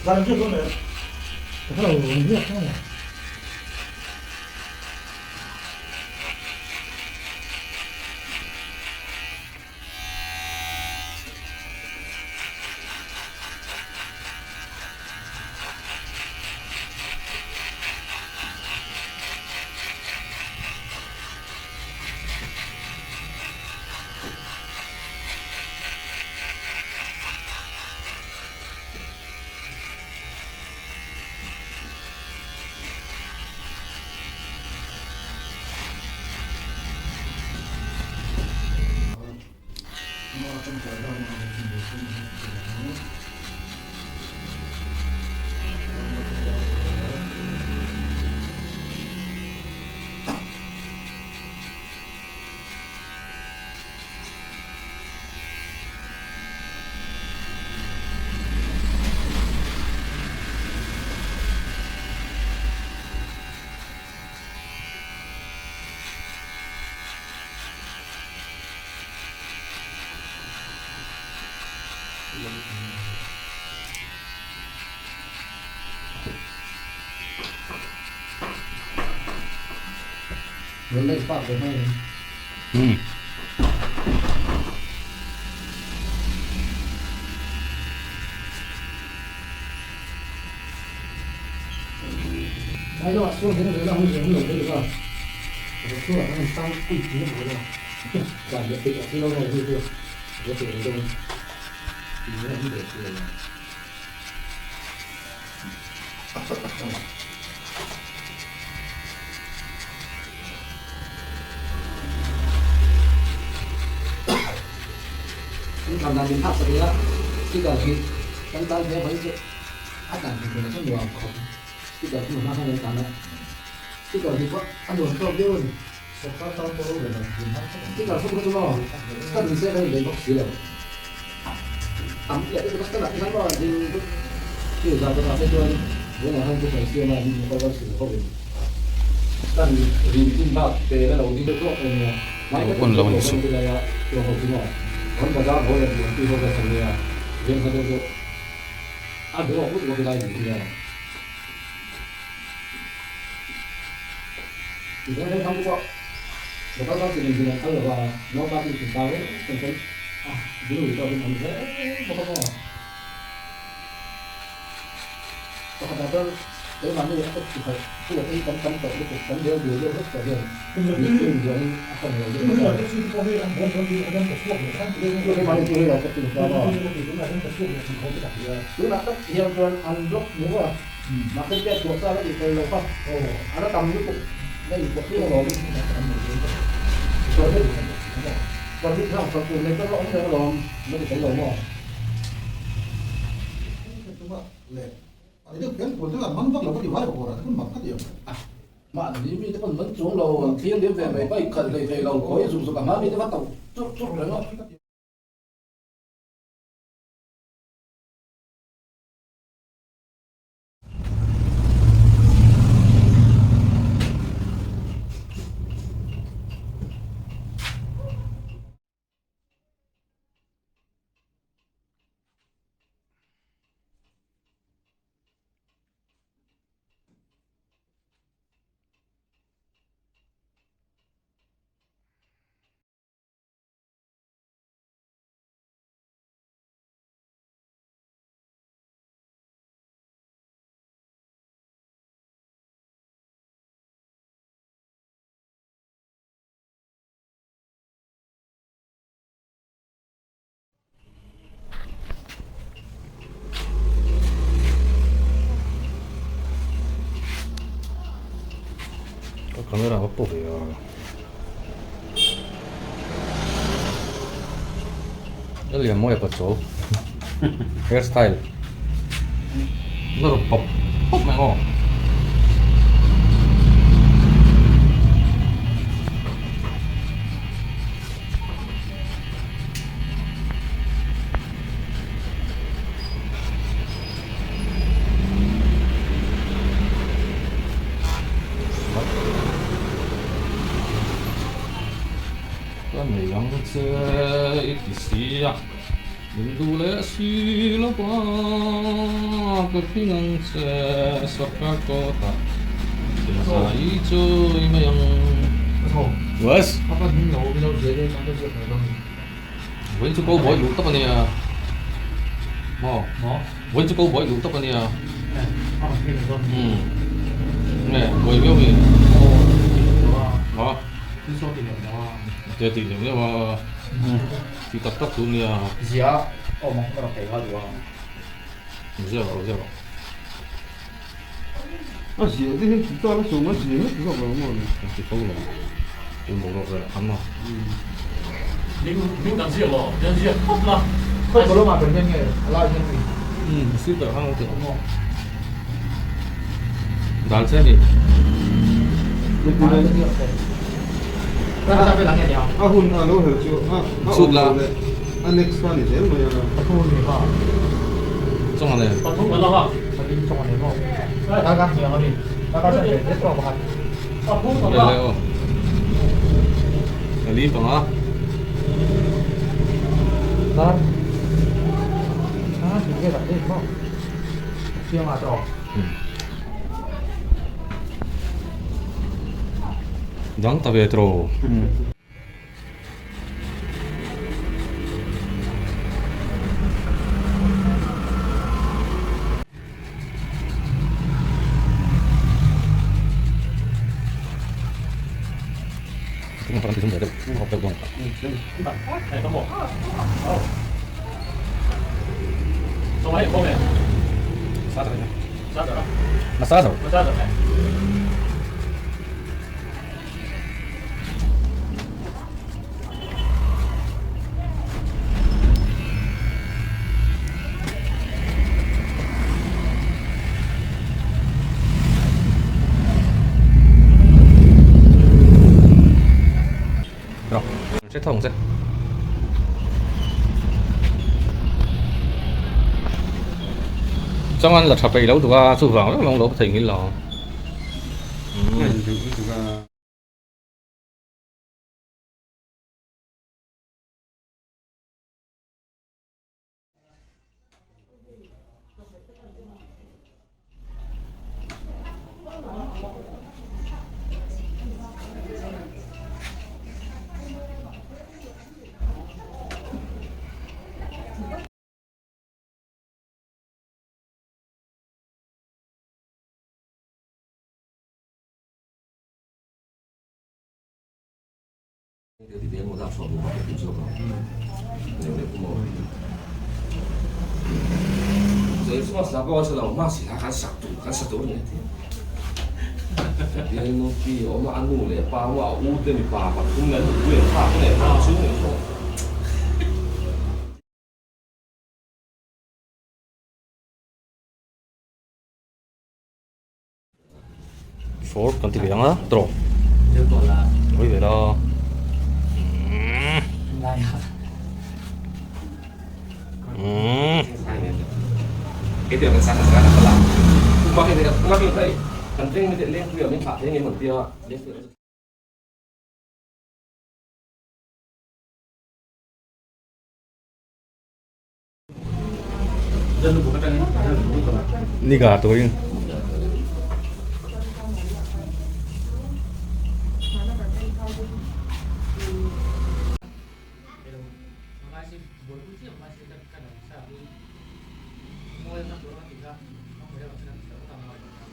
Zan riak dawn em? Ka hre lo, an riak dawn em? Ka camera a pawh ve a. A lian mawi a pachawl hair style nawr pawp pawp mai maw. Ka nei ang che i ti si a. Min duh leh si lo va, ka hring ang che sorkar kawtah thilzai chu i mai ang. Wes. Vawiin chu cowboy luh tawp a nia. Maw? Vawiin chu cowboy luh tawp a nia. Umm. Nge, buai viau mi? Maw? Tia tih leh viau a. Tih tak tak tur nia. Zia awm ang ka rawn thei nghal duh a. Zia rawh, zia rawh. A zia te hian tih tan a sawm a zia ngawt zawk lo maw ni? Kan ti fo lo. Tun boruak vel a kham a. Hming kan ziak lo, kan ziak khawp la. Khawi column ah ber hian nge a lai hian mi? Umm, sir ber khan lo ti awm aw. Dal che ni. A hun a lo her chu a awm lo leh a next kha ni zel mai a. Dang ta ve tro. Hre tho ang che. Chuan an la tha peih lo tuk a, chuvang reng reng lo theihnghilh lo. Short kan ti ve ang a tawh hawi ve la Ni ga turin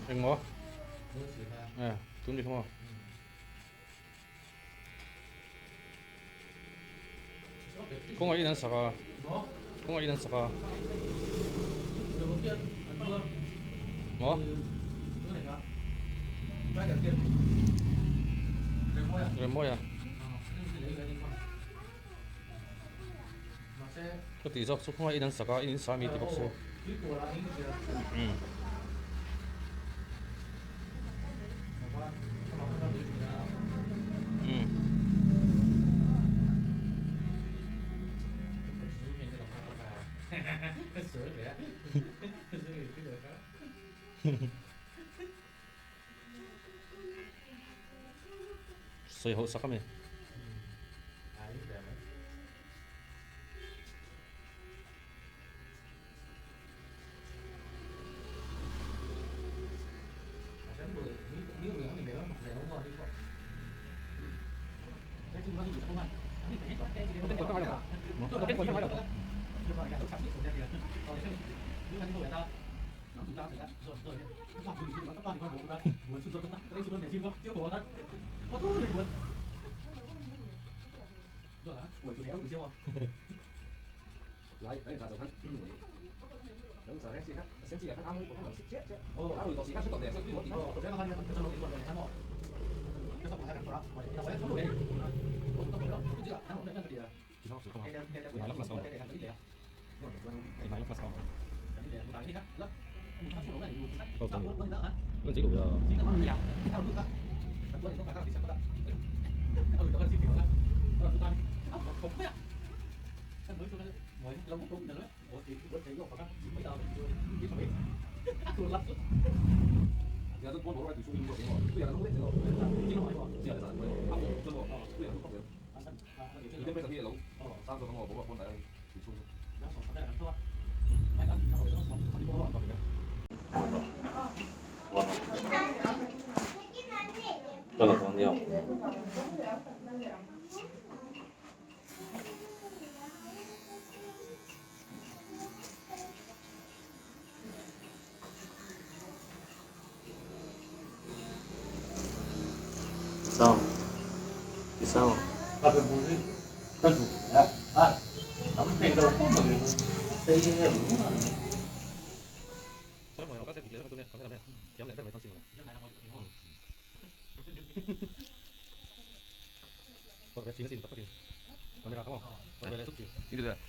Engmaw? Tun mi kha maw? Kawngah in an sak a, kawngah in an sak a. Maw? Remawi a. Ka tih zawk chu kawngah in an sak a, in in sa mi ti bawk su. Umm. Sawi hauh sak a mi.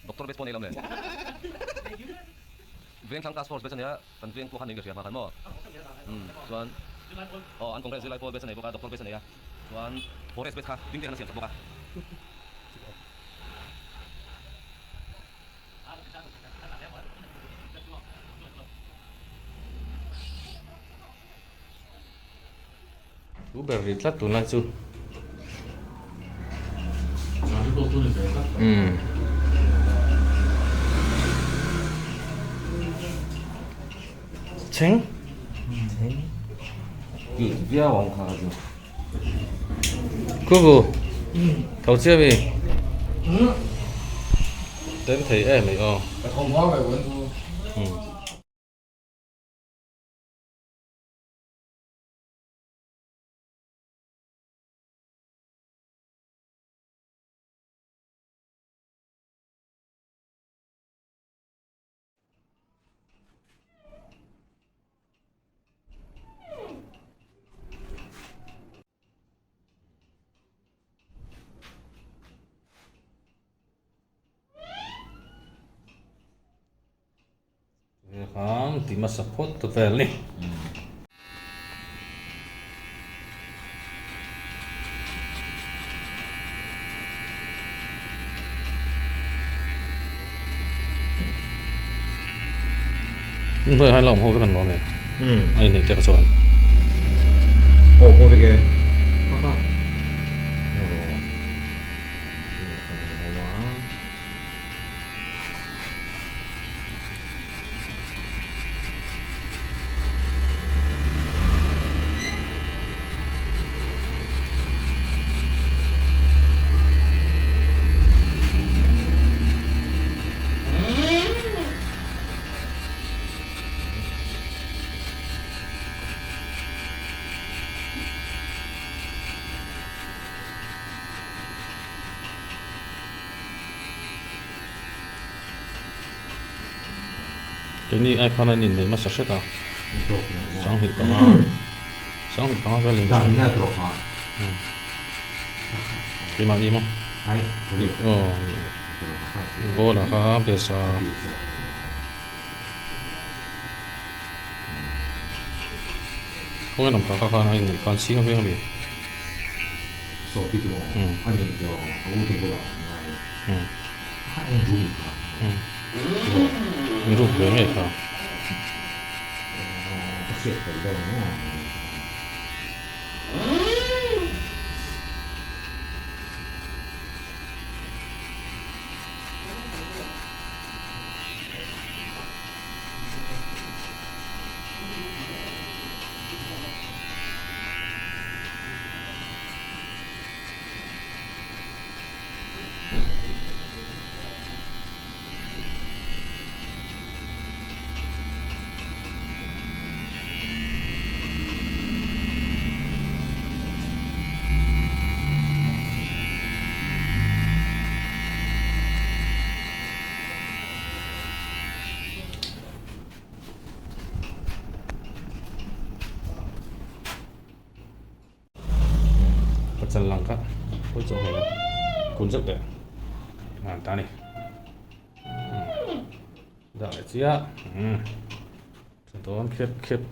Doctor best pawh nei lo mle. Veng thlang task force best ania kan veng pawh khan nei ka hria hma khan maw. Umm chuan aw an congress zirlai pawl best a nei bawk a doctor best a nei a chuan forest best kha ding te khan a siam sak bawk a. Tu ber ri tlat tunlai chu. Umm. Cheng. Kuku. Tho chiah mi. Tem thei em mai aw. Umm. Khan ti hmasa phawt ta vel ni. Hnuai hian la awm ho vek an lo a ni. A inneih te kha chuan. Awm ho vek e. Keini ai khan an inneih hmasa hret a, 25 25 vel in keimah ni maw aw goal ah kha biasa. Khawngaih lam kha khan a inneih khan chhing a veng a mi. Min ruk ve ngei kha. Ka chal lang kha pawi chauh hmel a kun zeuh teh an ta a ni dah leh chiah umm dawn khep khep.